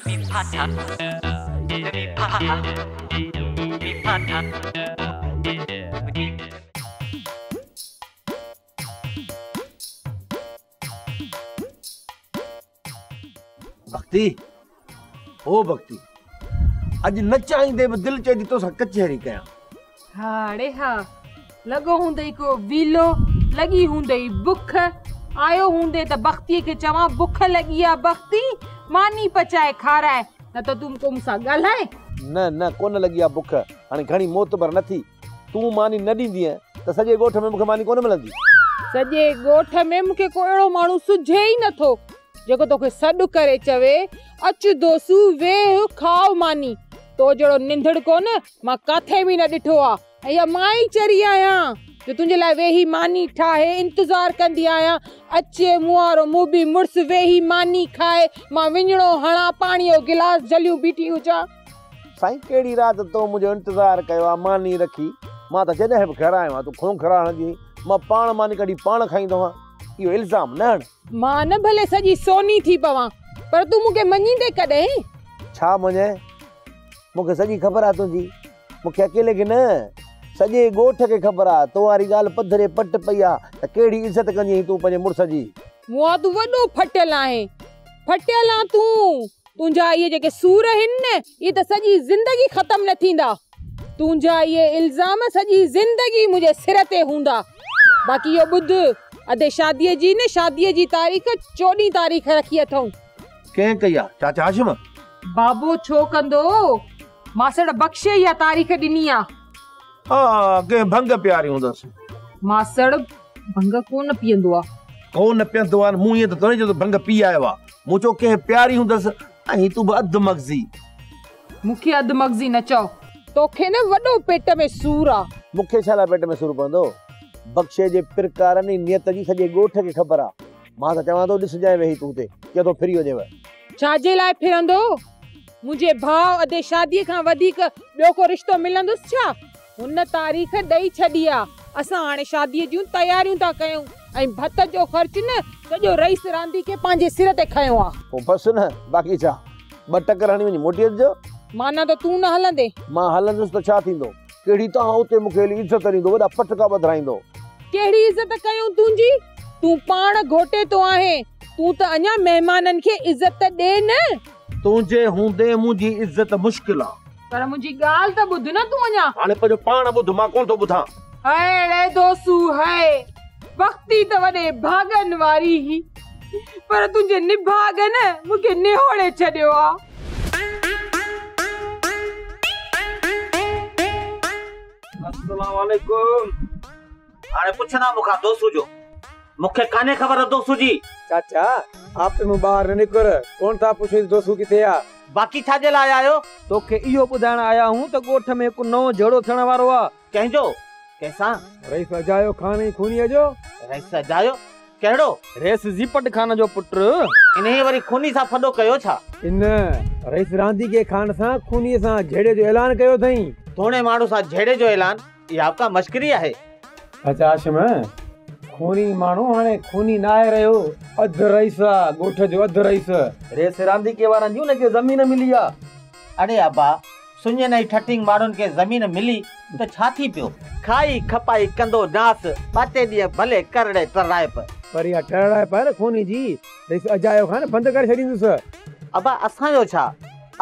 بختي او بختي اڄ نه چاهيندي به دل چئي ٿي توسان ڪچهري ڪيان. ها اڙي ها، لڳو هوندئي ڪو ويلو، لڳي هوندئي بک، آيو هوندي ته بختيء کي چوان بک لڳي آ بختي، ماني پچائي کارائي، نه ته تون ڪو مون سان ڳالهائين. نه نه ڪونه لڳي آ بک، هاڻي گهڻي معتبر نه ٿي، تون ماني نه ڏيندينء ته سڄي ڳوٺ ۾ مون کي ماني ڪونه ملندي. سڄي ڳوٺ ۾ مون کي ڪو اهڙو ماڻهو سجهي ئي نٿو جيڪو توکي سڏ ڪري چوي، اچ دوسو ويهه کاء ماني. تو جهڙو ننڌڙ ڪونه مان ڪاٿي به نه ڏٺو آ ۽ اها مان ئي چري آهيان جو تنهنجي لاء ويهي ماني ٺاهي انتظار ڪندي آهيان. اچي مون وارو موبي مڙس ويهي ماني کائي، مان وڃڻو هڻان پاڻيء جو گلاس جهليون بيٺي هجان. سائين ڪهڙي رات تو منهنجو انتظار ڪيو آ ماني رکي، مان ته جڏهن به گهر آيو آهيان تون کونکرا هڻندي هئين، مان پاڻ ماني ڪڍي پاڻ کائيندو هان، اهو الزام نه هڻ. مان نه ڀلي سڄي سوني ٿي پوان، پر تون مون کي مڃيندين ڪڏهن؟ ڇا مڃين؟ مون کي سڄي خبر آ تنهنجي. مون کي اڪيلي کي نه، سڄي ڳوٺ کي خبر آ. تو واري ڳالهه پڌري پٽ پئي آ ته ڪهڙي عزت ڪندي آهين تون پنهنجي مڙس جي. مئا تون وڏو ڦٽيل آهين. ڦٽيل آن تون. تنهنجا اهي جيڪي سور آهن نه، اهي ته سڄي زندگي ختم نه ٿيندا. تنهنجا اهي الزام سڄي زندگي منهنجي سر تي هوندا. باقي اهو ٻڌ، ادي شاديء جي نه شاديء جي تاريخ چوڏهين تاريخ رکي اٿئون. ڪنهن ڪئي آ؟ چاچا هاشم؟ بابو ڇو ڪندو؟ ماسڙ بخشي اها تاريخ ڏني آ. ها، ڪنهن ڀنگ پياري هوندس. ماسڙ ڀنگ ڪونه پيئندو آ. ڪونه پيئندو آ؟ مون ائين ته ڪونه چيو ته ڀنگ پي آيو آ. مون چيو ڪنهن پياري هوندس ۽ تون به اڌ مغزي. مون کي اڌ مغزي نه چئو. توکي نه وڏو پيٽ ۾ سور آ. مون کي ڇا لاء پيٽ ۾ سور پوندو؟ بخشي جي پرڪارن ۽ نيت جي سڄي ڳوٺ کي خبر آ. مان ته چوان ٿو ڏسجانء ويهي تون هتي ڪيئن ٿو ڦري وڃيو. ڇا جي لاء ڦرندو؟ منهنجي ڀاء ادي شاديء کان وڌيڪ ٻيو ڪو رشتو ملندس ڇا؟ هن تاريخ ڏئي ڇڏي آ. اسان هاڻي شاديء جون تياريون ٿا ڪيون ۽ ڀت جو خرچ نه سڄو رئيس رانديڪي پنهنجي سر تي کنيو آ. پوء بس نه، باقي ڇا؟ ٻه ٽڪر هڻي وڃي موٽي اچجو. معنيٰ ته تون نه هلندين؟ مان هلندس ته ڇا ٿيندو؟ ڪهڙي توهان اتي مون کي هلي عزت ڏيندو، وڏا پٽڪا ٻڌرائيندو. ڪهڙي عزت ڪيون تنهنجي؟ تون پاڻ گهوٽيتو آهين، تون ته اڃا مهمانن کي عزت ڏي نه. تنهنجي هوندي منهنجي عزت مشڪل آ. پر منهنجي ڳالهه ته ٻڌ نه تون اڃا. هاڻي پنهنجو پاڻ ٻڌ، مان ڪونه ٿو ٻڌان. هئي ڙي دوسو هئي، بختي ته وڏي ڀاڳن واري هئي، پر تنهنجي نڀاڳ نه مون کي نهوڙي ڇڏيو آ. السلام عليڪم. هاڻي پڇندا مون کان دوسو جو، مون کي ڪانهي خبر دوسو جي. چاچا آپي مون ٻاهر نه نڪر، ڪونه ٿا پڇون ته دوسو ڪٿي آ. باقي ڇا جي لاء آيا آهيو؟ توکي اهو ٻڌائڻ آيا آهيون ته ڳوٺ ۾ هڪ نئون جهيڙو ٿيڻ وارو آ. ڪنهن جو؟ ڪنهن سان؟ رئيس اجايو خان ۽ خونيء جو. رئيس اجايو؟ ڪهڙو؟ رئيس زيپٽ خان جو پٽ. انهيء وري خوني سان ڦڏو ڪيو ڇا؟ ان رئيس رانديڪي خان سان خونيء سان جهيڙي جو اعلان ڪيو اٿئين. ٿوڻي ماڻهو سان جهيڙي جو اعلان؟ اها به ڪا مشڪري آهي؟ چاچا هاشم، خوني ماڻهو هاڻي خوني ناهي رهيو، اڌ رئيس آ، ڳوٺ جو اڌ رئيس. رئيس رانديڪي وارن جي ان کي زمين ملي آ. اڙي ابا، سڃن ۽ ٺٽنگ ماڻهن کي زمين ملي ته ڇا ٿي پيو؟ کائي کپائي ڪندو ناس، ٻه ٽي ڏينهن ڀلي ڪرڙي ٽرڙائپ. پر اها ٽرڙائپ آهي نه خوني جي، رئيس اجايو خان بند ڪري ڇڏيندس. ابا اسان جو ڇا؟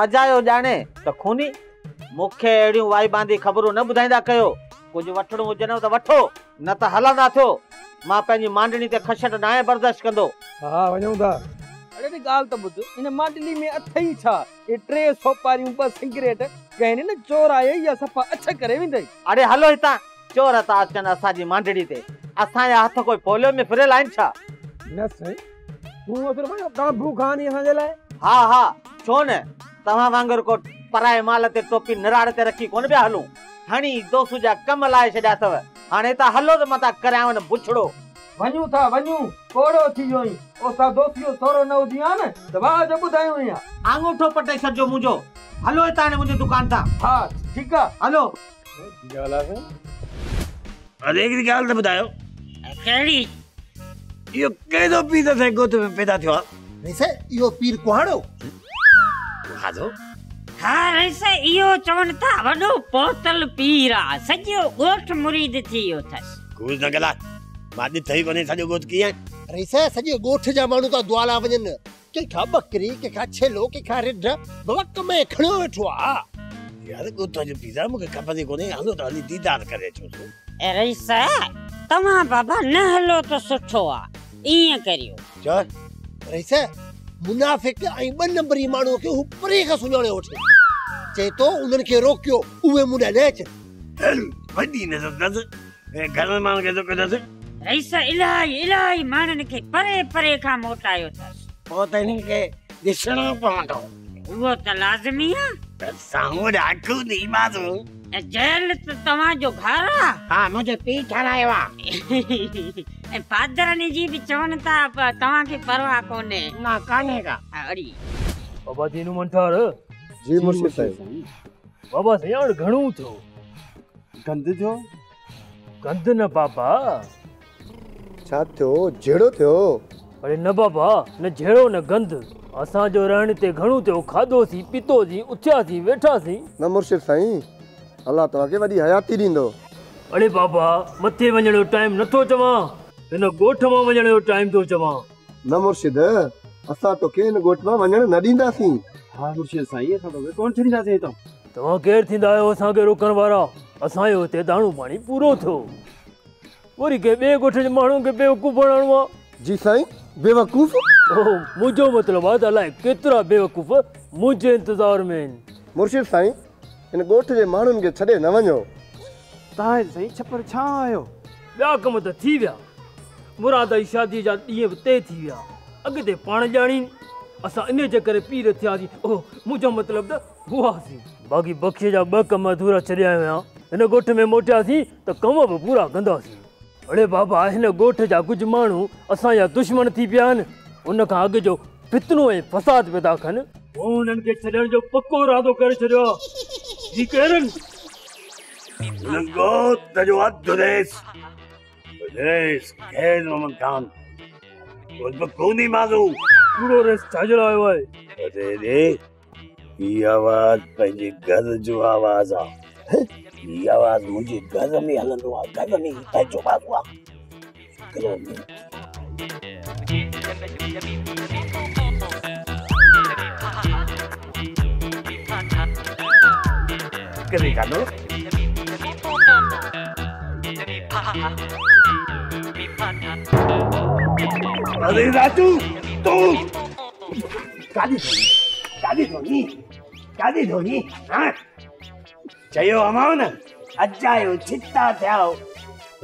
اجايو ڄاڻي ته خوني. مون کي اهڙيون وائي باندي خبرون نه ٻڌائيندا ڪيو. ڪجهه وٺڻو هجنو ته وٺو، نه ته هلندا ٿيو. مان پنهنجي مانڊڻي تي کشٽ ناهي برداشت ڪندو. ها وڃون ٿا. اڙي ڙي ڳالهه ته ٻڌ، ان مانڊلي ۾ اٿئي ڇا؟ اهي ٽي سوپاريون، ٻه سنگريٽ، ڪنهن ڏينهن نه چور آيئي يا صفا اڇ ڪري ويندئي. اڙي هلو هتان، چور ٿا اچن اسان جي مانڊڙي تي. اسان جا هٿ ڪوئي پوليو ۾ ڦريل آهن ڇا؟ نه سائين، تون اصل وڃو ڪانڀو کان آڻي اسان جي لاء. ها ها، ڇو نه، توهان وانگر ڪو پرائي مال تي ٽوپي نراڙ تي رکي ڪونه پيا هلون. هڻي دوسو جا ڪم لاهي ڇڏيا اٿو. هاڻي هتان هلو ته متان ڪريانون بڇڙو. وڃون ٿا وڃون، پوڙهو ٿي ويو آهين. اوستاد دوسي جو سهرو نه هجين ها نه ته واهه جو ٻڌايون ها. آڱوٺو پٽي ڇڏجو منهنجو. هلو هتان هاڻي منهنجي دڪان تان. ها ٺيڪ آ. هلو. ڳالهه آ سائين. ادي هڪڙي ڳالهه ته ٻڌايو. ڪهڙي؟ اهو ڪهڙو پير اسان جي ڳوٺ ۾ پيدا ٿيو آ؟ رئيس اهو پير ڪهاڙو. खाधो? हा रईस इहो चवनि था वॾो पहुतल पीर आहे, सॼो ॻोठ मुरीद थी वियो अथसि। कूड़ न ॻाल्हाए, मां ॾिठो ई कोन्हे सॼो ॻोठ कीअं। रईस सॼे ॻोठ जा माण्हू था दुआ लाइ वञनि, कंहिंखां बकरी, कंहिंखां छेलो, कंहिंखां रिढ, बाबा कमे खणियो वेठो आहे। यार ॻोठ जो पीर आहे, मूंखे ख़बर ई कोन्हे, हलो त हली दीदार करे अचूं। रईस तव्हां बाबा न हलो त सुठो आहे, ईअं करियो। चओ रईस मुनाफ़िक ऐं ॿ नंबरी माण्हूअ खे हू परे खां सुञाणे वठे, चए थो उन्हनि खे रोकियो, उहे मूं ॾांहुं न अचनि। वॾी नज़र अथसि, घणनि माण्हुनि खे रोकियो अथसि। रईस इलाही इलाही माण्हुनि खे परे परे खां मोटायो अथसि। पोइ त हिननि खे ॾिसणो पवंदो। उहो त लाज़मी आहे। त साम्हूं राखूं ॾींदासूं। जेल त तव्हांजो घर आहे। हा, मुंहिंजो पीउ ठारायो आहे। ऐं फादरनि जी बि चवनि था तव्हांखे परवाह कोन्हे। न कान्हे का। अड़ी बाबा दीनू मंठार। जी मुर्शिद साहिब। बाबा साईं हाणे घणो थियो। गंद जो? गंद न बाबा। छा थियो? झेड़ो थियो? अरे न बाबा, न झेड़ो न गंद। असांजो रहण ते घणो थियो, खाधोसीं पीतोसीं उथियासीं वेठासीं। न मुर्शिद साईं, अलाह तव्हांखे वॾी हयाती ॾींदो। अरे बाबा मथे वञण जो टाइम नथो चवां, हिन ॻोठ मां वञण जो टाइम थो चवां। न मुर्शिद, असां तोखे हिन ॻोठ मां वञण न ॾींदासीं। हा मुर्शिद साईं, असां तोखे कोन छॾींदासीं हितां। तव्हां केरु थींदा आहियो असांखे रोकण वारा? असांजो हिते दाणो पाणी पूरो थियो, वरी कंहिं ॿिए ॻोठ जे माण्हू खे बेवकूफ़ बणाइणो आहे। जी साईं, बेवकूफ़? मुंहिंजो मतिलबु आहे त अलाए केतिरा बेवकूफ़ मुंहिंजे इंतज़ार में आहिनि। मुर्शिद साईं, हिन ॻोठ जे माण्हुनि खे छॾे न वञो। तव्हां साईं छपर छा आयो? ॿिया कम त थी विया, मुराद जी शादीअ जा ॾींहं बि तय थी विया, अॻिते पाण ॼाणी। असां इन जे करे पीर थियासीं। ओह मुंहिंजो मतिलबु त हुआसीं। बाक़ी बख़्श जा ॿ कम अधूरा छॾे आयो आहियां। हिन ॻोठ में मोटियासीं त कम बि पूरा कंदासीं। अड़े बाबा, हिन ॻोठ जा कुझु माण्हू असांजा दुश्मन थी पिया आहिनि, उन खां अॻु जो फितनो ऐं फसाद पैदा कनि। उन्हनि खे छॾण जो पको इरादो करे छॾियो आहे। ही केरु आहिनि? ॻोठ जो अधु रेस रेस खैर मोहम्मद खान खूनी माज़ू। पूरो रेस छा जे लाइ आयो आहे? अरे रे, हीअ आवाज़ पंहिंजे घर जो आवाज़ आहे। हीअ आवाज़ मुंहिंजे घर में हलंदो आहे, घर में पंहिंजो माज़ू आहे। करे कानो अरे राजू, तू कादी धोनी, कादी धोनी, कादी धोनी। हाँ चयो अमाओ न, अजायो छिता थिया हो।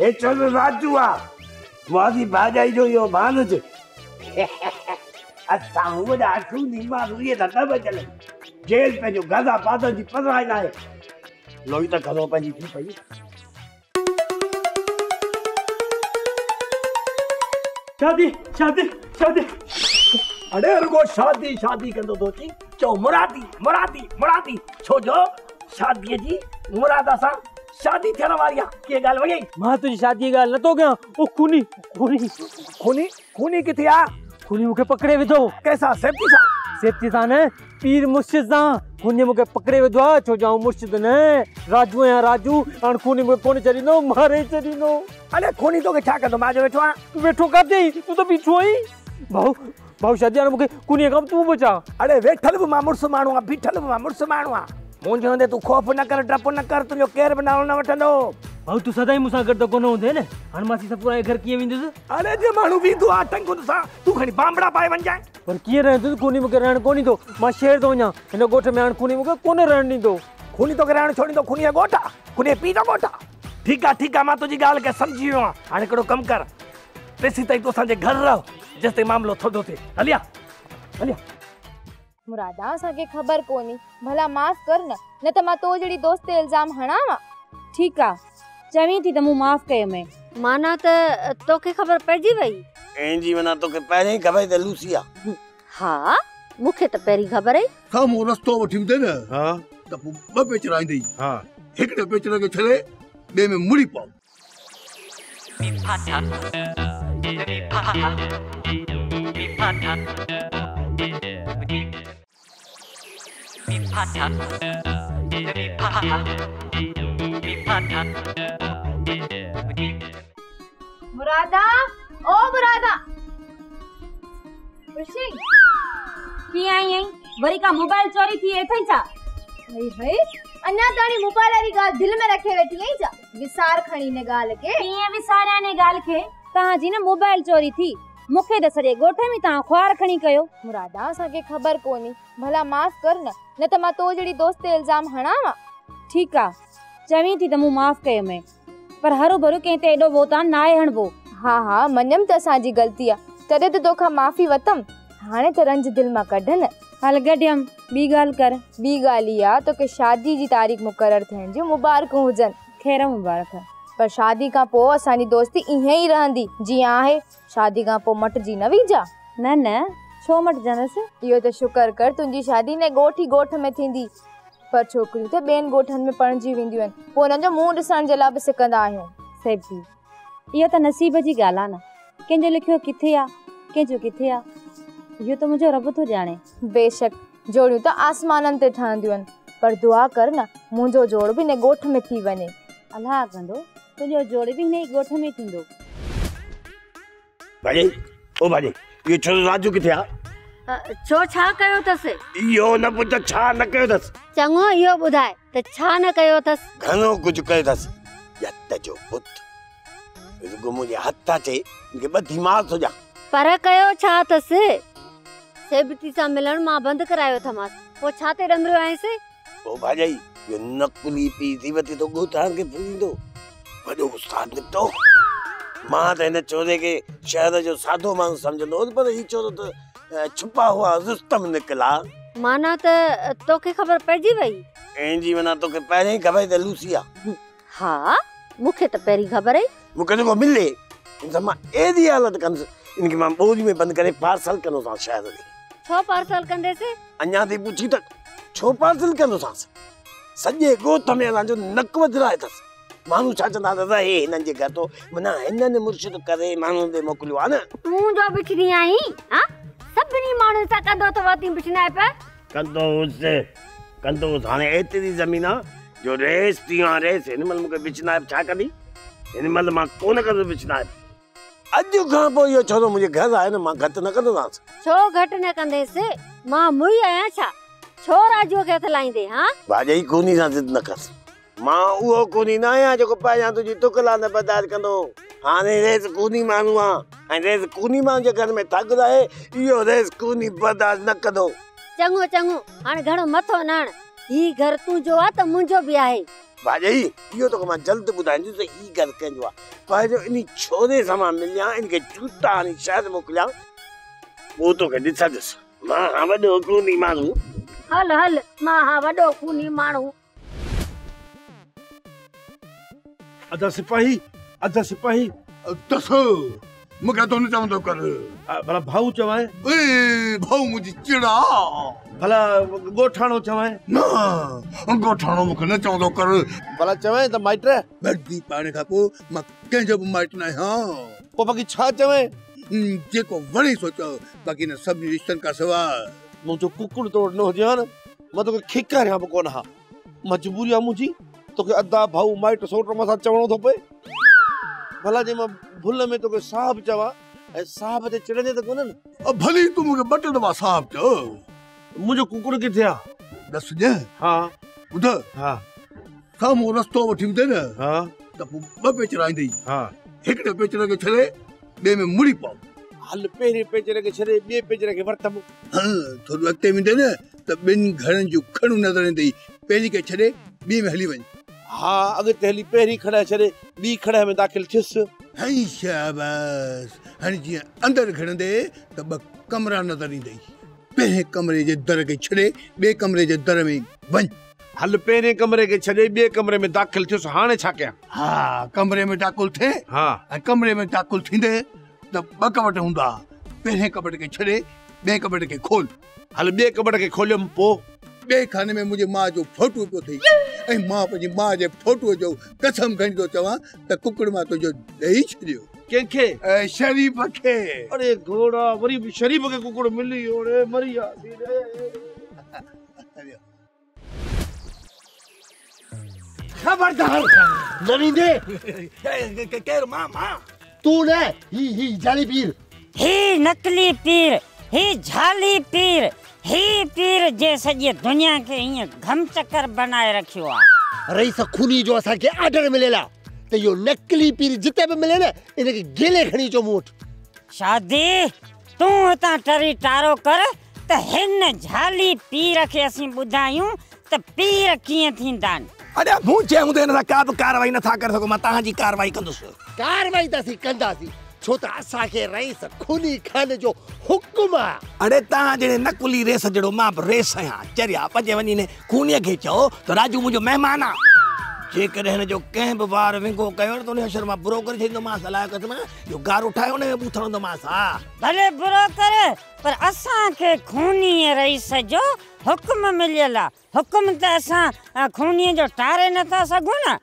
हे चो राजू आहे, मुंहिंजी भाॼाई जो इहो भानुज। असां वॾा खूनी माण्हू इहे था न बचनि। जेल पंहिंजो गज़ा पादनि जी परवाह न आहे। लोई त खरो पंहिंजी थी पई। शादी शादी शादी। अड़े रुगो शादी शादी कंदो थो अची, चओ मुरादी मुरादी मुरादी, छो जो शादीअ जी मुराद सां शादी थियण वारी आहे। कीअं ॻाल्हि वञई? मां तुंहिंजी शादीअ जी ॻाल्हि नथो कयां। ओ खूनी खूनी खूनी खूनी किथे आहे? खूनी मूंखे पकड़े विधो। कंहिंसां? सेफ्टी सां? सेफ्टी सां न, पीर मुर्शिद सां। खूनी मूंखे पकड़े विधो आहे, छो जो आउं मुर्शिद न राजू आहियां, राजू। हाणे खूनी मूंखे कोन छॾींदो, मारे छॾींदो। अरे खूनी तोखे छा कंदो? मां जो वेठो आहियां। तूं वेठो काथे? तूं त बीठो आहीं। भाऊ भाऊ शादी हाणे मूंखे खूनीअ खां तूं बचा। अरे वेठल बि मां मुड़ुसु माण्हू आहियां, बीठल बि मां मुड़ुसु माण्हू आहियां। मुंहिंजे हूंदे तूं ख़ौफ़ न कर, ड्रप न कर, तुंहिंजो केरु बि नालो न वठंदो। भाऊ तूं सदाई मूंसां गॾु त कोन हूंदे न, हाणे मां सपूरा जे घर कीअं वेंदुसि? अरे जे माण्हू वेंदो आहे टंगुनि सां, तूं खणी बांबड़ा पाए वञिजांइ। पर कीअं रहंदुसि? खूनी मूंखे रहणु कोन ॾींदो। मां शहर थो वञां, हिन ॻोठ में हाणे खूनी मूंखे कोन रहणु ॾींदो। खूनी तोखे रहणु छो ॾींदो? खूनीअ ॻोठ आहे, खूनीअ पीउ जो ॻोठ आहे। ठीकु आहे ठीकु आहे, मां तुंहिंजी ॻाल्हि खे सम्झी वियो आहियां। हाणे हिकिड़ो कमु कर, तेसीं ताईं तूं असांजे घर रह, जेसि ताईं मामिलो थधो थिए। हलिया हलिया। मुरादा, असांखे ख़बर कोन्हे, भला माफ़ कर न, न त मां तो जहिड़ी दोस्त ते इल्ज़ाम हणावां। ठीकु आहे, चवी थी त मूं माफ़ कयोमि। माना त तोखे ख़बर पइजी वई? एंजी माना तोखे पहिरीं ख़बर त लूसी आहे। हा, मूंखे त पहिरीं ख़बर आई। साम्हूं रस्तो वठी ईंदे न, हा त पोइ ॿ पेचरा ईंदई। हा हिकिड़े पेचरे खे छॾे ॿिए में मुड़ी पाओ। मुरादा, ओ मुरादा। खुशी कीअं आई आहीं? वरी का मोबाइल चोरी थी अथई छा? हई हई, अञा ताणी मोबाइल वारी ॻाल्हि दिलि में रखे वेठी आहीं छा? विसार खणी इन ॻाल्हि खे। कीअं विसारियां इन ॻाल्हि खे? तव्हांजी न मोबाइल चोरी थी, मूंखे त सॼे ॻोठ में तव्हां ख़्वार खणी कयो। मुरादा, असांखे ख़बर कोन्हे, भला माफ़ कर न, न त मां तो जहिड़ी दोस्त ते इल्ज़ाम हणावां। ठीकु आहे, चवी थी त मूं माफ़ कयोमि, पर हरू भरू कंहिं ते एॾो बोतान न आहे हणबो। हा हा, मञनि त असांजी ग़लती आहे, तॾहिं त तोखां माफ़ी वरितमि। हाणे त रंज दिलि मां कढ न। हल गॾियमि, ॿी ॻाल्हि कर। ॿी ॻाल्हि इहा, तोखे शादी जी तारीख़ मुक़ररु थियण जूं मुबारकूं हुजनि। ख़ैर मुबारक। पर शादी खां पोइ असांजी दोस्ती ईअं ई रहंदी जीअं आहे। शादी खां पोइ मटिजी न विझा। न न, छो मटिजंदसि? इहो त शुक्र कर तुंहिंजी शादी न ॻोठ ई ॻोठ में थींदी, पर छोकिरियूं त ॿियनि ॻोठनि में परणिजी वेंदियूं आहिनि, पोइ उन्हनि जो मुंहुं ॾिसण जे लाइ बि सिकंदा आहियूं। सेबी, इहो त नसीब जी ॻाल्हि आहे न, कंहिंजो लिखियो किथे आहे, कंहिंजो किथे आहे, इहो त मुंहिंजो रब थो ॼाणे। बेशक जोड़ियूं त आसमाननि ते ठहंदियूं आहिनि, पर दुआ कर न मुंहिंजो जोड़ बि हिन ॻोठ में थी वञे। अलाह कंदो तुंहिंजो जोड़ बि हिन ई ॻोठ में थींदो। भाॼी, ओ भाॼी, इहो छोरो राजू किथे आहे? छो छा कयो अथसि? इहो न पुछ छा न कयो अथसि। चङो इहो ॿुधाए त छा न कयो अथसि? घणो कुझु कयो अथसि। यत जो पुत रुगो मुंहिंजे हथ अचे, मूंखे ॿधी मार थो ॾियां। पर कयो छा अथसि? सेबती सां मिलण मां बंदि करायो अथमांसि, पोइ छा ते ॾमरियो आहींसि? ओ भाॼाई, इहो नकुली पीउ थी वठी थो ॻोठाणनि खे फुरींदो। वॾो उस्ताद निकितो। मां त हिन छोरे खे शहर जो सादो माण्हू सम्झंदो हुउसि, पर हीउ छोरो त छुपा हुआ रुस्तम निकला। माना त तोखे ख़बर पइजी वई? ऐं माना तोखे पहिरियों ई ख़बर त लूसी आहे। हा, मूंखे त पहिरीं ख़बर आई। मूंखे जेको मिले इन सां मां अहिड़ी हालत कंदुसि, इनखे मां ॿोरी में बंदि करे पार्सल कंदोसांसि शहर ॾे। छो पार्सल कंदेसि? अञा ताईं पुछी त छो पार्सल कंदोसांसि? सॼे ॻोठ में असांजो नक वधराए अथसि। माण्हू छा चवंदा दादा हे हिननि जे घर थो, माना हिननि मुर्शिद करे माण्हुनि ते मोकिलियो आहे न। तूं जो बिछड़ी आहीं, हा? सभिनी माण्हुनि सां कंदो थो वती बिछनाए पे। कंदो हुउसि, कंदो हुउसि। हाणे एतिरी ज़मीन आहे जो रेस थी आहे रेस, हिन महिल मूंखे बिछनाए छा कंदी? हिन महिल मां कोन कंदुसि बिछनाए। अॼु खां पोइ इहो छोरो मुंहिंजे घर आहे न, मां घटि न कंदोमांसि। छो घटि न कंदेसि? मां मुई आहियां छा? छो राजूअ खे हथ लाईंदे? हा भाॼाई, खूनी सां ज़िद न कर। मां उहो खूनी न आहियां जेको पहिरियां तुंहिंजी तुकला न बर्दाश्त कंदो। हाणे रेस खूनी माण्हू आहे ऐं रेस खूनी माण्हू जे घर में ठग आहे, इहो रेस खूनी बर्दाश्त न कंदो। चङो चङो, हाणे घणो मथो न हण। ही घर तुंहिंजो आहे त मुंहिंजो बि आहे। भाॼाई, इहो तोखे मां जल्द ॿुधाईंदुसि त ही घर कंहिंजो आहे। पंहिंजो इन छोरे सां मां मिलियां, इनखे जूता हणी शहर मोकिलियां, पोइ तोखे ॾिसंदुसि। मां हा वॾो खूनी माण्हू। हल हल, मां हा वॾो खूनी माण्हू। अदा सिपाही, अदा सिपाही। दस, मूंखे तो न चवंदो कर। भला भाऊ चवाए? ए भाऊ मुंहिंजी चिड़ा। भला ॻोठाणो चवाए? न, ॻोठाणो मूंखे न चवंदो कर। भला चवाए त माइट? बर्दी पाइण खां पोइ मां कंहिंजो बि माइट न आहियां। पोइ बाक़ी छा चवाए? जेको वणे सो चओ, बाक़ी न सभिनी रिश्तनि खां सवाइ। मुंहिंजो कुकुड़ तो न हुजे हा न, मां तोखे खिकारियां बि कोन हा। मजबूरी आहे मुंहिंजी, तोखे अदा भाऊ माइट सोट मथां चवणो थो पए। भला जे मां भुल में तोखे साहब चवां ऐं साहब ते चिड़ंदे त कोन न? भली तूं मूंखे ॿ टे दफ़ा साहब चओ। मुंहिंजो कुकुड़ किथे आहे? ॾस ॼे। हा ॿुध। हा साम्हूं रस्तो वठी ईंदे न, हा त पोइ ॿ पेचरा ईंदई। हा हिकिड़े पेचरे खे छॾे ॿिए में मुड़ी पाओ। हल पहिरें पेचरे खे छॾे ॿिए पेचरे खे वरितमि। हा थोरो अॻिते वेंदे न त ॿिनि घरनि जूं खणूं नज़र ईंदई, पहिरीं खे छॾे ॿिए में हली वञ। हा अॻिते हली पहिरीं खड़ाए छॾे ॿी खड़ाए में दाख़िल थियुसि। हाई शाबाश। हाणे जीअं अंदरि घड़ंदे त ॿ कमरा नज़र ईंदई, पहिरें कमरे जे दर खे छॾे ॿिए कमरे जे दर में वञ। हल पहिरें कमरे खे छॾे ॿिए कमरे में दाख़िल थियुसि, हाणे छा कयां? हा कमरे में दाख़िल थिए। हा ऐं कमरे में दाख़िल थींदे त ॿ कबट हूंदा, पहिरें कबट खे छॾे ॿिए कबट खे खोल। हल ॿिए कबट खे खोलियुमि, पोइ ॿिए खाने में मुंहिंजी माउ जो फोटो पियो अथई ऐं मां पंहिंजी माउ जे फोटो जो कसम खणी थो चवां त कुकड़ मां तुंहिंजो ॾेई छॾियो। कंहिंखे? शरीफ़ खे। अरे घोड़ा, वरी बि शरीफ़ खे कुकड़ मिली वियो रे, मरी वियासीं रे। ख़बरदार न वेंदे। केरु? मां मां तूं न, ही ही जाली पीर, ही नकली पीर, ही झाली पीर, ही पीर जे सॼी दुनिया खे ईअं घम चक्कर बनाए रखियो आहे। रईस खूनी जो असांखे आर्डर मिलियल आहे त इहो नकली पीर जिते बि मिले न इनखे गेले खणी अचो मूं वटि। शादी तूं हितां टरी टारो कर त हिन झाली पीर खे असीं ॿुधायूं त पीर कीअं थींदा आहिनि। अरे मुंहिंजे हूंदे हिन सां का बि कार्रवाई नथा करे सघो, मां तव्हांजी कार्रवाई कंदुसि। कार्रवाई त असीं कंदासीं, छो त असांखे रईस खूनी खान जो हुकुम आहे। अरे तव्हां जहिड़े नकुली रेस जहिड़ो मां बि रेस आहियां। चरिया पंजे वञी हिन खूनीअ खे चओ त राजू मुंहिंजो महिमान आहे, जेकॾहिं हिन जो कंहिं बि वार विंगो कयो न त उन अशर मां बुरो करे छॾींदोमांसि। अलाए कसम इहो गारो ठाहे हुन में ॿूथ हणंदोमांसि। हा भले बुरो करे, पर असांखे खूनीअ रईस जो हुकुम मिलियल आहे। हुकुम त असां खूनीअ जो टारे नथा सघूं न।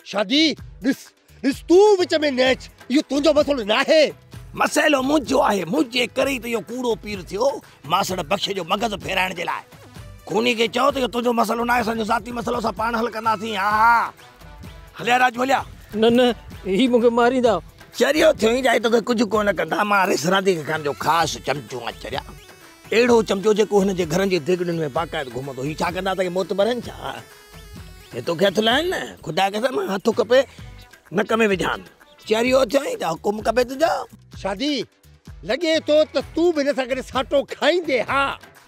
शादी ॾिस ॾिस तूं विच में न अच, इहो तुंहिंजो मसइलो न आहे। मसइलो मुंहिंजो आहे, मुंहिंजे करे ई त इहो कूड़ो पीर थियो मासड़ बख़्श जो मग़ज़ फेराइण जे लाइ। खूनी खे चओ त इहो तुंहिंजो मसइलो न आहे, असांजो ज़ाती मसइलो असां पाण हल कंदासीं। हा हा हलिया राजू हलिया। न न ही मूंखे मारींदा। चरियो थियो ई जाए तोखे कुझु कोन कंदा। मां रेस रांदी खान जो ख़ासि चमचो आहे चरिया, अहिड़ो चमचो जेको हिन जे घरनि जी देगड़ियुनि में बाक़ाइद घुमंदो। हीउ छा कंदा तोखे मोतबर आहिनि छा? हे तोखे हथु लाइनि न, ख़ुदा कसम हथु खपे नक में विझानि। चरियो थियो ई त हुकुम खपे तुंहिंजो। शादी लॻे थो त तूं बि हिन सां गॾु साटो खाईंदे। हा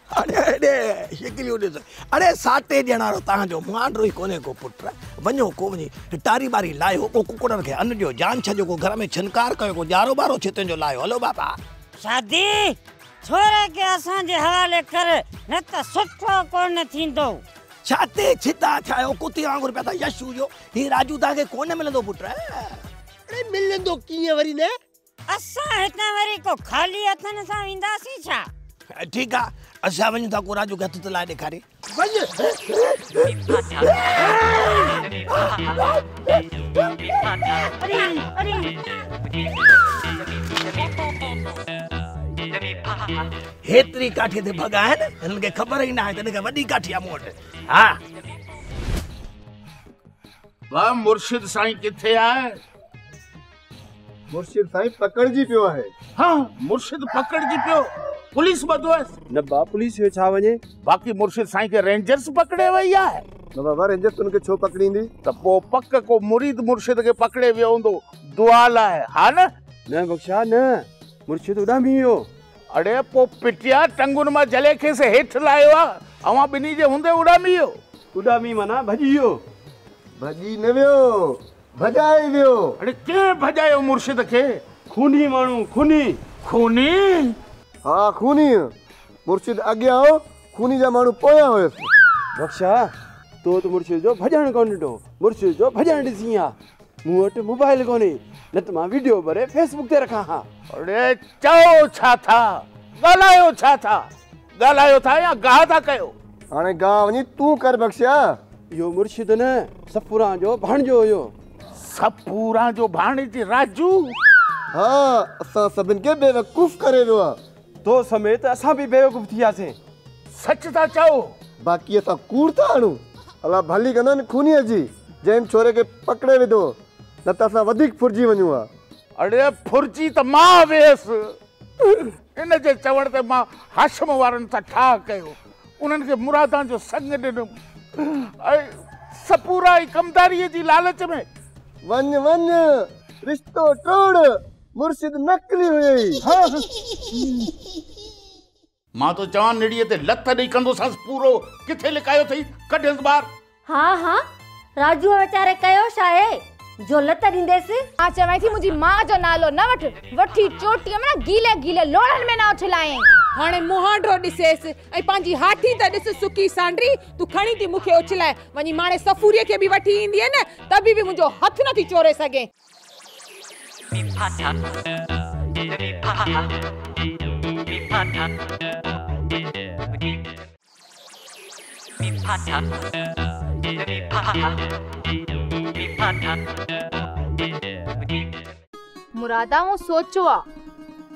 अरे अरे शकिलियूं ॾिस, अरे साटे ॾियण वारो तव्हांजो मुआंडो ई कोन्हे को पुट। वञो को वञी टारी बारी लायो, को कुकुड़नि खे अन ॾियो, जान छॾियो, को घर में छिनकार कयो, को ॼारो ॿारो छितनि जो लायो। हलो बाबा। शादी छोरे खे असांजे हवाले कर, न त सुठो कोन थींदो। छा ते छिता छायो कुते वांगुरु पिया था यशू जो। हीउ राजू तव्हांखे कोन मिलंदो पुट। अरे मिलंदो कीअं वरी न? असां हितां वरी को खाली हथनि सां वेंदासीं छा? ठीकु आहे, असां वञूं था को राजू खे हथु त लाए ॾेखारे। वञ। हेतिरी काठी ते भॻा आहिनि, हिननि खे ख़बर ई न आहे त हिन खां वॾी काठी आहे मूं वटि। हा वाह मुर्शिद साईं किथे आहे? मुर्शिद साईं पकड़जी पियो आहे। हा मुर्शिद पकड़जी पियो, पुलिस ॿधो आहिसि। न बा पुलिस जो छा वञे? बाक़ी मुर्शिद साईं खे रेंजर्स पकड़े वई आहे। न बाबा रेंजर्स उनखे छो पकड़ींदी? त पोइ पक को मुरीद मुर्शिद खे पकड़े वियो हूंदो दुआ लाइ। हा न? न बख्शा न, मुर्शिद उॾामी वियो। अड़े पोइ पिटिया टंगुनि मां जले खेसि हेठि लायो आहे, अवां ॿिन्ही जे हूंदे उॾामी वियो। उॾामी माना भॼी वियो। भॼी न वियो, भॼाए वियो। अड़े कंहिं भॼायो मुर्शिद खे? खूनी माण्हू, खूनी। खूनी? हा खूनी। मुर्शिद अॻियां हो, खूनी जा माण्हू पोयां हुयुसि। बख्शा तो त मुर्शिद जो भॼणु कोन ॾिठो, मुर्शिद जो भॼणु ॾिसी हा। मूं वटि मोबाइल कोन्हे, न त मां वीडियो भरे फेसबुक ते रखां हा। अड़े चओ छा था, ॻाल्हायो छा था? ॻाल्हायो था या गाह था कयो? हाणे गाह वञी तूं कर बख्शा। इहो मुर्शिद न सफूरा जो भाणजो हुयो। सफूरा जो भाणजी राजू? हा असां सभिनि खे बेवकूफ़ करे वियो आहे। तो समेत असां बि बेवकूफ़ थी वियासीं। सच था चओ? बाक़ी असां कूड़ था हणूं। अलाह भली कंदो न खूनीअ जी, जंहिं छोरे खे पकड़े विधो, न त असां वधीक फुरजी वञूं हा। अड़े फुरजी त मां वियसि, इन जे चवण ते मां हाशिम वारनि सां ठाह कयो, उन्हनि खे मुरादा जो संग ॾिनमि ऐं सपूरा ई कमदारीअ जी लालच में। वञ वञ रिश्तो टोड़, मुर्शिद नकली हुई। हा मां तो चवां निड़ीअ ते लथ ॾेई कंदोसांसि पूरो, किथे लिकायो अथई कढियसि ॿाहिरि। हा हा राजूअ वीचारे कयो छा आहे जो लत ॾींदेसि? मां चवां थी मुंहिंजी मां जो नालो न वठि, वठी चोटीअ में न गीले गीले लोड़नि में न उछलाए। हाणे मुहांडो ॾिसेसि ऐं पंहिंजी हाथी त ॾिस सुकी सांडरी, तूं खणी थी मूंखे उछलाए। वञी माणे सफूरीअ खे बि वठी ईंदीअ न त बि मुंहिंजो हथु नथी चोरे सघे। मुरादा मूं सोचो आहे,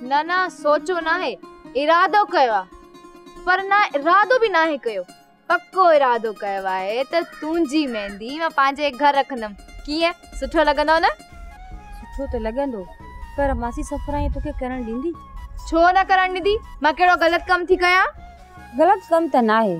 न न सोचो न आहे, इरादो कयो आहे, पर न इरादो बि नाहे कयो। पको इरादो कयो आहे त तुंहिंजी मेहंदी मां पंहिंजे घर रखंदमि। कीअं, सुठो लॻंदो न? सुठो त लॻंदो, पर मासी सफरा ईअं तोखे करणु ॾींदी? छो न करणु ॾींदी? मां कहिड़ो ग़लति कमु थी कयां? ग़लति कमु त न आहे,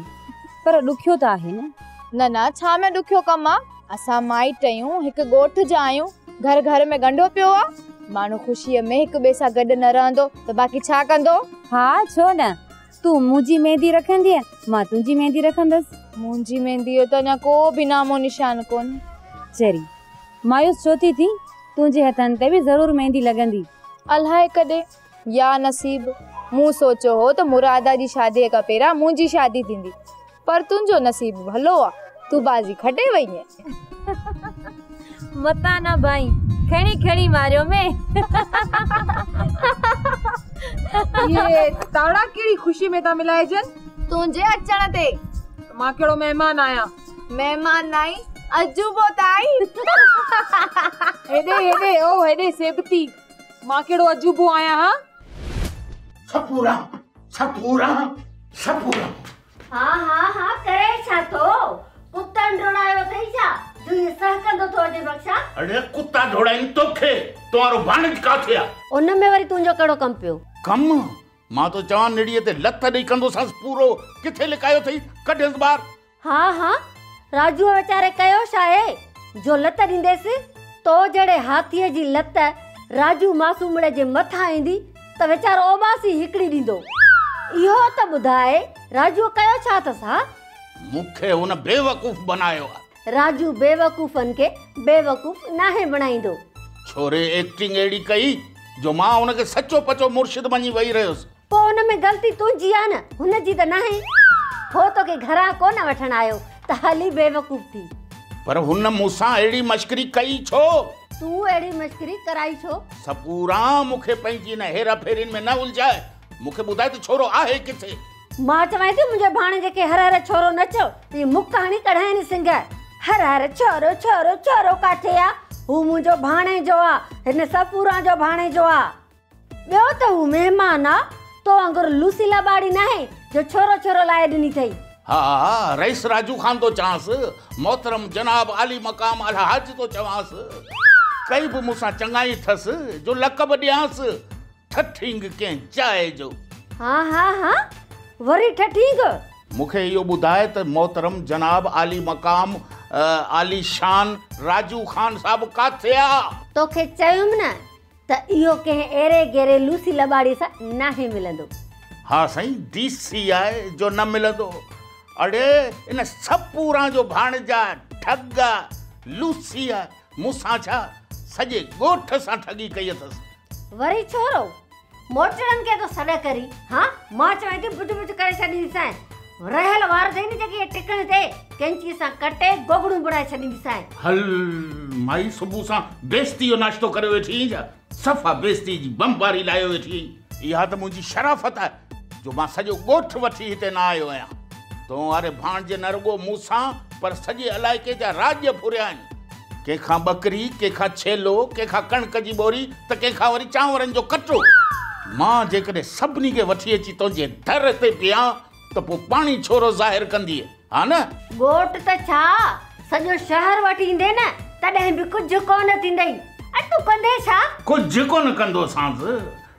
पर ॾुखियो त आहे न। न न, छा में ॾुखियो कमु आहे? असां माइट आहियूं, हिकु ॻोठ जा आहियूं, घर घर में गंढो पियो आहे। माण्हू ख़ुशीअ में हिक ॿिए सां गॾु न रहंदो त बाक़ी छा कंदो? हा, छो न, तूं मुंहिंजी मेहंदी रखंदीअ, मां तुंहिंजी मेहंदी रखंदसि। मुंहिंजी मेहंदी जो त अञा को बि नामो निशान कोन्हे। चरी, मायूस छो थी थी? तुंहिंजे हथनि ते बि ज़रूरु मेहंदी लॻंदी। अलाए कॾहिं, या नसीब। मूं सोचियो हो त मुरादा जी शादीअ खां पहिरियां मुंहिंजी शादी थींदी, पर तुंहिंजो नसीब भलो आहे, तूं बाज़ी खटे वई आहीं। मतां न भाई, खणी खणी मारियो में। ये ताड़ा कहिड़ी ख़ुशी में था मिलाइजनि? तुंहिंजे अचण ते। मां कहिड़ो महिमान आहियां? महिमान न आई, अजूबो त आई। हेॾे हेॾे ओ हेॾे सेबती, मां कहिड़ो अजूबो आहियां? हा सपूरा सपूरा सपूरा। हा हा हा, करे छा थो? कुत्तनि ढोड़ायो अथई छा जो ईअं सहकंदो थो अचे बख्शा? अड़े कुत्ता ढोड़ाइन तोखे, तो वारो भाणज काथे आ? उन में वरी तुंहिंजो कहिड़ो कमु पियो? कमु? मां तो चवां निड़ीअ ते लथ ॾेई कंदोसांसि पूरो। किथे लिकायो अथई? कढेसि ॿाहिरि। हा हा, राजूअ वीचारे कयो छा आहे जो लत ॾींदेसि? तो जहिड़े हाथीअ जी लत राजू मासूमड़े जे मथां ईंदी त वीचारो ओबासी हिकिड़ी ॾींदो। इहो त ॿुधाए राजूअ कयो छा अथसि? हा, मूंखे हुन बेवकूफ़ बनायो आहे। राजू बेवकूफ़नि खे बेवकूफ़ नाहे बणाईंदो। छोरे एक्टिंग अहिड़ी कई जो मां हुनखे सचो पचो मुर्शिद मञी वेही रहियुसि। पोइ हुन में ग़लती तुंहिंजी आहे न, हुनजी त नाहे। हो तोखे घरां कोन वठणु आयो त हली बेवकूफ़ थी। पर हुन मूंसां अहिड़ी मश्करी कई छो? तूं अहिड़ी मश्करी कराई छो? सपूरा, मूंखे पंहिंजी इन हेरा फेरियुनि में न उलझाए। मूंखे ॿुधाए त छोरो आहे किथे? मां चवां थी मुंहिंजे भाणजे खे हर हर छोरो न चओ, त मुक हणी कढाइनि सिंग। हर हर छोरो छोरो छोरो काथे आहे? हू मुंहिंजो भाणेजो आहे, हिन सपूरा जो भाणेजो आहे। ॿियो त हू महिमान आहे, तो वांगुरु लूसी लबाड़ी नाहे जो छोरो छोरो लाए ॾिनी अथई। हा हा, रईस राजू खान तो चांसि, मोहतरम जनाब आली मकाम अलहाज तो चवांसि। कई बि मूंसां चङाई अथसि जो लक़ब ॾियांसि, ठठींग कंहिं जाइ जो। हा हा हा, वरी ठठींग? मूंखे इहो ॿुधाए त मोहतरम जनाब आली मकाम आली शान राजू खान साहब काथे आहे? तोखे चयुमि न त इहो कंहिं अहिड़े गहिरे लूसी लबाड़ी सां नाहे मिलंदो। हा साईं, डीसी आहे जो न मिलंदो। अड़े इन सपूरा जो भाणजा ठग लूसी आहे, मूंसां छा सॼे ॻोठ सां ठगी कई अथसि। वरी छोरो मोटरनि खे थो सॾ करी? हा, मां चवां थी बुझ बुझ करे छॾींदीसांइ। रहल वार अथई न जेके टिकण ते कैंची सां कटे गोगड़ू बणाए छॾींदीसांइ। हल माई, सुबुह सां बेइज्जती जो नाश्तो करे वेठी आहीं छा? सफ़ा बेइज्जती जी बमबारी लायो वेठी आहीं। इहा त मुंहिंजी शराफ़त आहे जो मां सॼो ॻोठ वठी हिते न आयो आहियां। तो वारे भाणजे न रुगो मूंसां पर सॼे इलाइक़े जा राज फुरिया आहिनि। कंहिंखां बकरी, कंहिंखां छेलो, कंहिंखां कणिक जी ॿोरी त कंहिंखां वरी चांवरनि जो कटो। मां जेकॾहिं सभिनी खे वठी अची तुंहिंजे दर ते पियां त पोइ पाणी छोरो ज़ाहिर कंदी, हा न? ॻोठ त छा, सॼो शहर वठी ईंदे न तॾहिं बि कुझु कोन थींदई। ऐं तूं कंदे छा? कुझु कोन कंदोसांसि,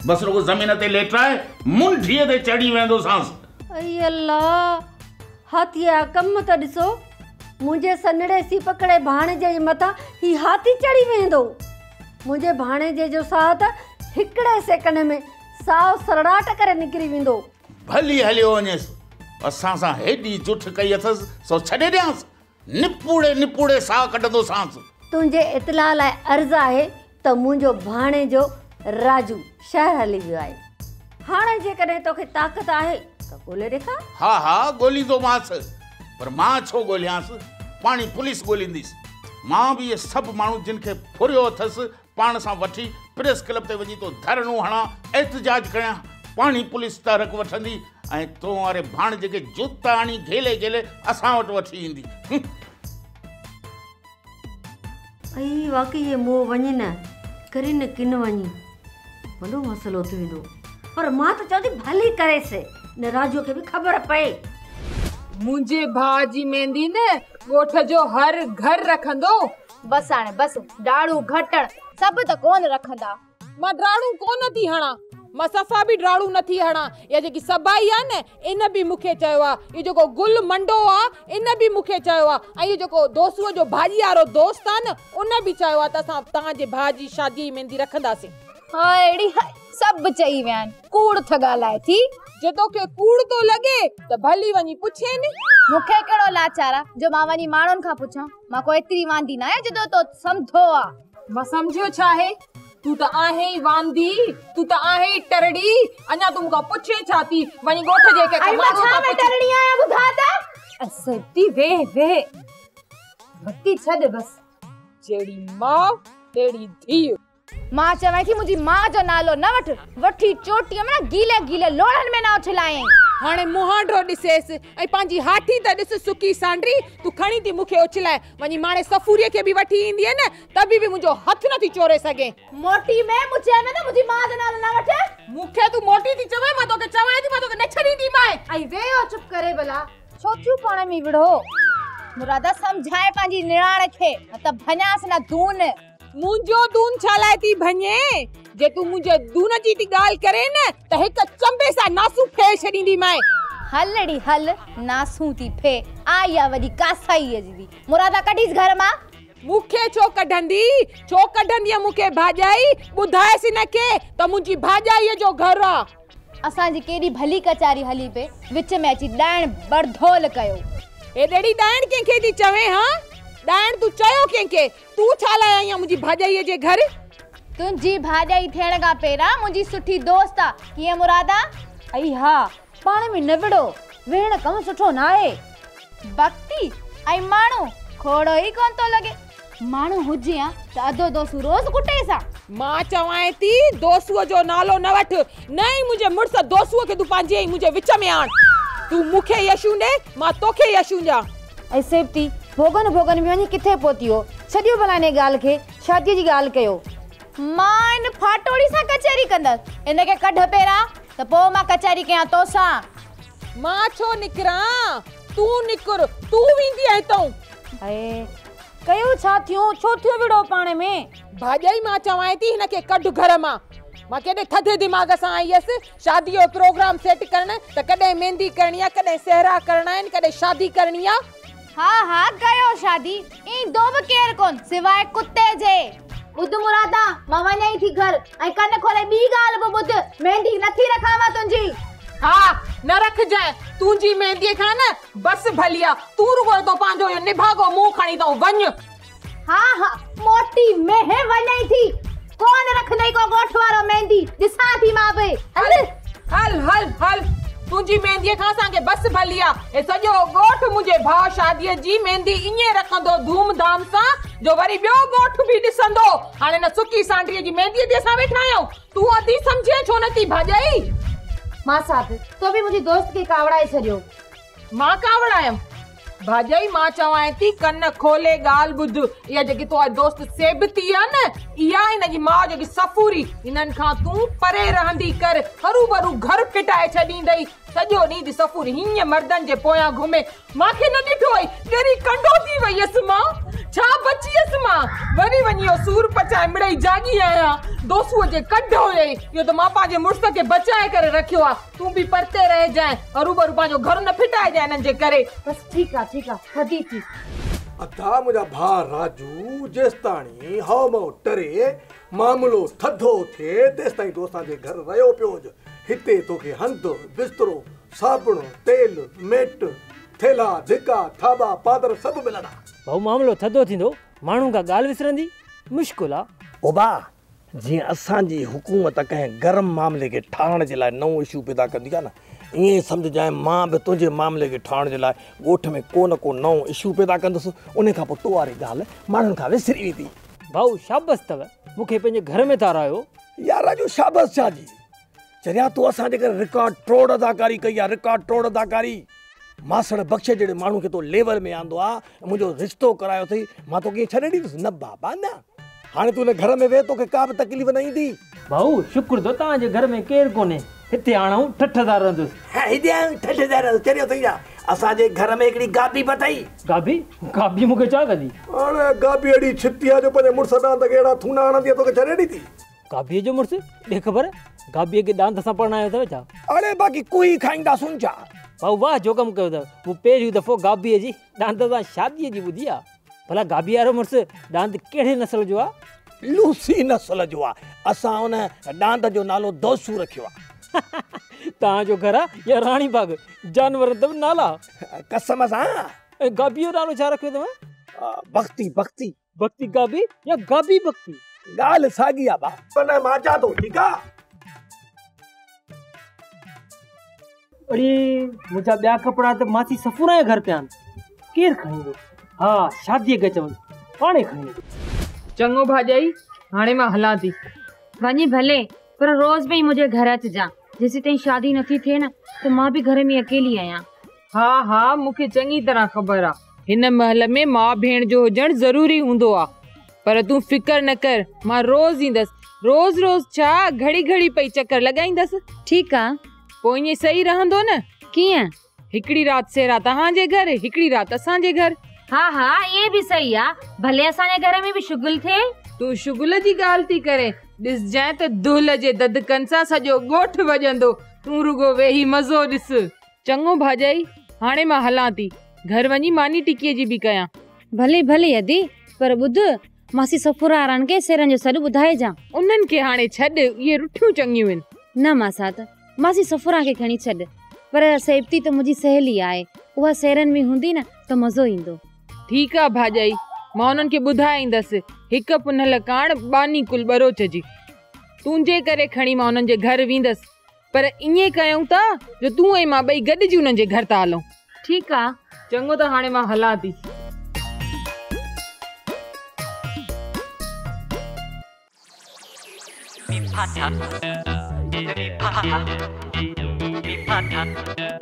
बसि रुगो ज़मीन ते लेटाए मुंढीअ ते चढ़ी वेंदोसांसि। ऐ अल्लाह, हाथीअ जा कम त ॾिसो, मुंहिंजे सनड़े सीपकड़े भाणजे जे मथां ही हाथी चढ़ी वेंदो। मुंहिंजे भाणजे जो साह त हिकिड़े सेकंड में साव सरड़ाट करे निकिरी वेंदो। भली हलियो वञेसि, असां सां हेॾी जुठ कई अथसि सो छॾे ॾियांसि, निपूड़े निपूड़े साह कढंदोसांसि। तुंहिंजे इतला लाइ अर्ज़ आहे त मुंहिंजो भाणेजो राजू शहर हली वियो आहे। हाणे जेकॾहिं तोखे ताक़त आहे त ॻोल्हे ॾेखार। हा हा ॻोल्हींदोमांसि, पर मां छो ॻोल्हियांसि, पाणी पुलिस ॻोल्हींदिसि। मां बि इहे सभु माण्हू जिन खे फुरियो अथसि पाण सां वठी प्रेस क्लब ते वञी थो धरणो हणां, एहतजाज कयां, पाणी पुलिस तहरक वठंदी ऐं तो वारे भाणजे खे जूता हणी घेले घेले असां वटि वठी ईंदी। ऐं वाकई इहे मोह वञे न करे न किन वञी, वॾो मसइलो थी वेंदो। पर मां त चवां थी भली करेसि, न राजूअ खे बि ख़बर पए। मुंहिंजे भाउ जी मेहंदी न ॻोठ जो हर घर रखंदो। बस हाणे बस, डाड़ू घटण सभु त कोन रखंदा। मां डाड़ू कोन थी हणां, मां सफ़ा बि डाड़ू नथी हणां। इहा जेकी सबाई आहे न, इन बि मूंखे चयो आहे, इहो जेको गुल मंडो आहे इन बि मूंखे चयो आहे, ऐं इहो जेको दोसूअ जो भाॼी वारो दोस्त आहे न, उन बि चयो आहे त असां तव्हांजे भाउ जी शादीअ जी मेहंदी रखंदासीं। हा अहिड़ी सभु चई विया आहिनि, कूड़ त ॻाल्हाए थी। जे तोखे कूड़ थो लॻे त भली वञी पुछे न। मूंखे कहिड़ो लाचार आहे जो मां वञी माण्हुनि खां पुछां? मां को एतिरी वांदी न आहियां जेतिरो तो सम्झो आहे। मां सम्झियो छा आहे? तूं त आहे ई वांदी, तूं त आहे ई टरड़ी, अञा तूं मूंखां पुछे छा थी? वञी ॻोठ जे कंहिं माण्हू खां पुछ। टरड़ी आहियां ॿुधा त। सती वेह वेह, भक्ति छॾ बस। जहिड़ी माउ तहिड़ी धीउ। मां चवां थी मुंहिंजी मां जो नालो न वठ, वठी चोटीअ में न गीले गीले लोड़नि में न उछलायईं। हाणे मुहांडो ॾिसेसि ऐं पंहिंजी हाथी त ॾिस सुकी सांडरी, तूं खणी थी मूंखे उछलाए। वञी माणे सफूरीअ खे बि वठी ईंदीअ न, त बि मुंहिंजो हथु नथी चोरे सघे। मोटी में मुझे में त मुंहिंजी मां जो नालो न वठ। मूंखे तूं मोटी थी चवे? मां तोखे चवां थी, मां तोखे न छॾींदीमांइ। ऐं वेहो चुप करे भला, छो थियूं पाण में विड़ो? मुरादा सम्झाए पंहिंजी निराण खे, न त भञांसि न दून। मुंहिंजो दून छा लाइ थी भञे? जे तूं मुंहिंजे दून जी थी ॻाल्हि करे न त हिकु चंबे सां नासू फे छॾींदीमांइ। हल ड़ी हल, नासू थी फे, आई आहे वॾी कासाईअ जी। मुरादा कढीस घर मां। मूंखे छो कढंदी? छो कढंदी मूंखे भाॼाई? ॿुधाएसि न खे त मुंहिंजी भाॼाईअ जो घर आहे। असांजी केॾी भली कचारी हली पे, विच में अची ॾाइण बरधोल कयो। हेॾड़ी ॾाइण कंहिंखे थी चवे? हा ॾाइण तूं चयो कंहिंखे? तूं छा लाइ आई आहीं मुंहिंजी भाॼाईअ जे घर? तुंहिंजी भाॼाई थियण खां पहिरां मुंहिंजी सुठी दोस्त आहे। कीअं मुरादा? ऐं हा, पाण में न विड़ो, विढ़ण कमु सुठो न आहे। बक्ती ऐं माण्हू खोड़ो ई कोन थो लॻे। माण्हू हुजे हा त अधो दोसू रोज़ कुटेस हा। मां चवां थी दोसूअ जो नालो न वठ, न ई मुंहिंजे मुड़ुस दोसूअ खे तूं पंहिंजे ई मुंहिंजे विच में आण। तूं मूंखे यशूं ॾे, मां तोखे यशूं ॾियां। ऐं सेवती भोगन भोगन में वञी किथे पहुती हो? छॾियो भला इन ॻाल्हि खे, शादीअ जी ॻाल्हि कयो। मां इन फाटोड़ी सां कचहरी कंदसि, इनखे कढ पहिरां त पोइ मां कचहरी कयां तोसां। मां छो निकिरां? तूं निकिर, तूं वेंदी आहीं हितां। ऐं कयो छा थियो? छो थियो विड़ो पाण में? भाॼाई मां चवां थी हिनखे कढ घर मां। मां केॾे थधे दिमाग़ सां आई हुयसि शादीअ जो प्रोग्राम सेट करणु, त कॾहिं मेहंदी करणी आहे, कॾहिं सहरा करणा आहिनि, कॾहिं शादी करणी आहे। हा हा कयो शादी, ईंदो बि केरु कोन सिवाए कुते जे। ॿुध मुरादा, मां वञा थी घर ऐं कन खोले ॿी ॻाल्हि बि ॿुध, मेहंदी नथी रखां मां तुंहिंजी। हा न रखजांइ तुंहिंजी मेहंदीअ खां न बसि भली आहे, तूं रुगो हितां पंहिंजो इहो निभागो मुंहुं खणी थो वञ। हा हा मोटी मेह वञा थी, कोन रखंदई को ॻोठ वारो मेहंदी, ॾिसां थी मां बि। हल हल हल हल, तुंहिंजी मेहंदीअ खां असांखे बसि भली आहे। हे सॼो ॻोठ मुंहिंजे भाउ शादीअ जी मेहंदी ईअं रखंदो धूम-धाम सां जो वरी ॿियो ॻोठ बि ॾिसंदो। हाणे न सुकी सांडरीअ जी मेहंदीअ ते असां वेठा आहियूं, तूं अधी सम्झे छो नथी भाॼाई? मां साहब, तो बि मुंहिंजी दोस्त खे कावड़ाए छॾियो। मां कावड़ायमि? भाॼाई मां चवां थी कन खोले ॻाल्हि ॿुध, इहा जेकी तो दोस्त सेबती आहे न, इहा हिन जी माउ जेकी सफूरी, इन्हनि खां तूं परे रहंदी कर, हरू भरू घर फिटाए छॾींदई। सॼो ॾींहुं थी सफूरी हीअं मर्दनि जे पोयां घुमे, मूंखे न ॾिठो हुई, ॻरी कंडो थी वई हुयसि मां, छा बची हुयसि मां? वरी वञी इहो सूर पचाए मिड़ई जाॻी आहियां, दोसूअ जे कढ हुयई। इहो त मां पंहिंजे मुड़ुस खे बचाए करे रखियो आहे, तूं बि परते रहिजांइ, हरू भरू पंहिंजो घर न फिटाइजांइ इन्हनि जे करे। बसि ठीकु आहे ठीकु आहे, थधी थी। अदा मुंहिंजा भाउ राजू, जेसिताणी हव मव टरे, मामिलो थधो थिए, तेसिताईं तूं असांजे घर रहियो पियो हुज। हिते तोखे हंधु, बिस्तरो, साबुण, तेल, मेट, थेला, धिका, थाबा, पादर सभु मिलंदा। भाऊ मामिलो थधो थींदो, माण्हू खां ॻाल्हि विसरंदी, मुश्किल आहे। ओबा, जीअं असांजी हुकूमत कंहिं गरम मामले खे ठाहिण जे लाइ नओं इशू पैदा कंदी आहे न, ईअं सम्झजांइ मां बि तुंहिंजे मामले खे ठाहिण जे लाइ ॻोठ में को न को नओं इशू पैदा कंदुसि, उन खां पोइ तो वारी ॻाल्हि माण्हुनि खां विसरी वेंदी। भाऊ शाबाश अथव, मूंखे पंहिंजे घर में था रहायो। यार राजू शाबाश छा जी? चरिया तूं असांजे करे रिकॉर्ड टोड़ अदाकारी कई आहे, रिकॉर्ड टोड़ अदाकारी। मासड़ बख्शे जहिड़े माण्हू खे तो लेवल में आंदो आहे, मुंहिंजो रिश्तो करायो अथई, मां तोखे ईअं छॾे ॾींदुसि? न बाबा न, हाणे तूं हिन घर में वेह, तोखे का बि तकलीफ़ न ईंदी। भाऊ शुक्र अथो तव्हांजे घर में केरु कोन्हे, हिते हाणे आउं ठठ सां रहंदुसि। हा, हिते आउं ठठ सां रहंदुसि, चरियो अथई छा? असांजे घर में हिकिड़ी गाबी बि अथई। गाबी? गाबी मूंखे छा कंदी? अरे गाबी अहिड़ी छिती आहे जो पंहिंजे मुड़ुस ॾांद खे अहिड़ा थूना हणंदी आहे, तोखे छॾे ॾींदी। गाबीअ जो मुड़ुस? ॾे ख़बर, गाबीअ खे ॾांद सां परणायो अथव छा? अरे बाक़ी कुई खाईंदासूं छा? भाऊ वाह जो कमु कयो अथव, मूं पहिरियों दफ़ो गाबीअ जी ॾांद सां शादीअ जी ॿुधी आहे। भला गाबी वारो मुड़ुस ॾांद कहिड़े नस्ल जो आहे? लूसी नस्ल जो आहे। असां उन ॾांद जो नालो दोसू रखियो आहे। तव्हांजो घर आहे या राणी बाग़? जानवर त नाला। कसम सां। ऐं गाबीअ जो नालो छा रखियो अथव? बख़्ती। बख़्ती बख़्ती गाबी या गाबी बख़्ती? ॻाल्हि साॻी आहे भाउ। पर मां अचां थो, ठीकु आहे? अरे मुंहिंजा ॿिया कपिड़ा त मासी सफ़ूरा जे घर पिया आहिनि, केरु खणी ईंदो? हा, शादीअ खे चवंदो, पाणे खणी ईंदो। चङो भाॼाई, हाणे मां हलां थी। वञी भले, पर रोज़ बि मुंहिंजे घर अचिजां। जेसीं ताईं शादी नथी थिए न, त मां बि घर में अकेली आहियां। हा हा, मूंखे चङी तरह ख़बर आहे। हिन महल में माउ भेण जो हुजणु ज़रूरी हूंदो आहे। पर तूं फिकर न कर, मां रोज़ ईंदसि। रोज़ रोज़ छा, घड़ी घड़ी पई चकर लॻाईंदसि। ठीकु आहे। पोइ ईअं सही रहंदो न? कीअं? हिकिड़ी राति सेरा तव्हांजे घर, हिकिड़ी राति असांजे घर। हा हा, इहे बि सही आहे। भले असांजे घर में बि शुगुल थिए। तूं शुगुल जी ॻाल्हि थी करे, ॾिसजांइ त दुल जे ददकनि सां सॼो ॻोठ वॼंदो। तूं रुगो वेही मज़ो ॾिस। चङो भाॼाई, हाणे मां हलां थी, घर वञी मानी टिकीअ जी बि कयां। भले भले अदी, पर ॿुध, मासी सफ़ूरा वारनि खे सेरनि जो सॾु ॿुधाइजां। उन्हनि खे हाणे छॾ, इहे रुठियूं चङियूं आहिनि। न मासात, मासी सफ़ूरा खे खणी छॾ, पर सेवती त मुंहिंजी सहेली आहे, उहा सेरनि में हूंदी न त मज़ो ईंदो। ठीकु आहे भाॼाई, मां उन्हनि खे ॿुधाईंदसि। हिकु पुनल काण बानी कुल ॿरोच जी, तुंहिंजे करे खणी मां उन्हनि जे घर वेंदसि। पर ईअं कयूं था जो तूं ऐं मां ॿई गॾिजी उन्हनि जे घर था हलूं। ठीकु आहे। चङो त हाणे मां हलां थी। Pata. Pata.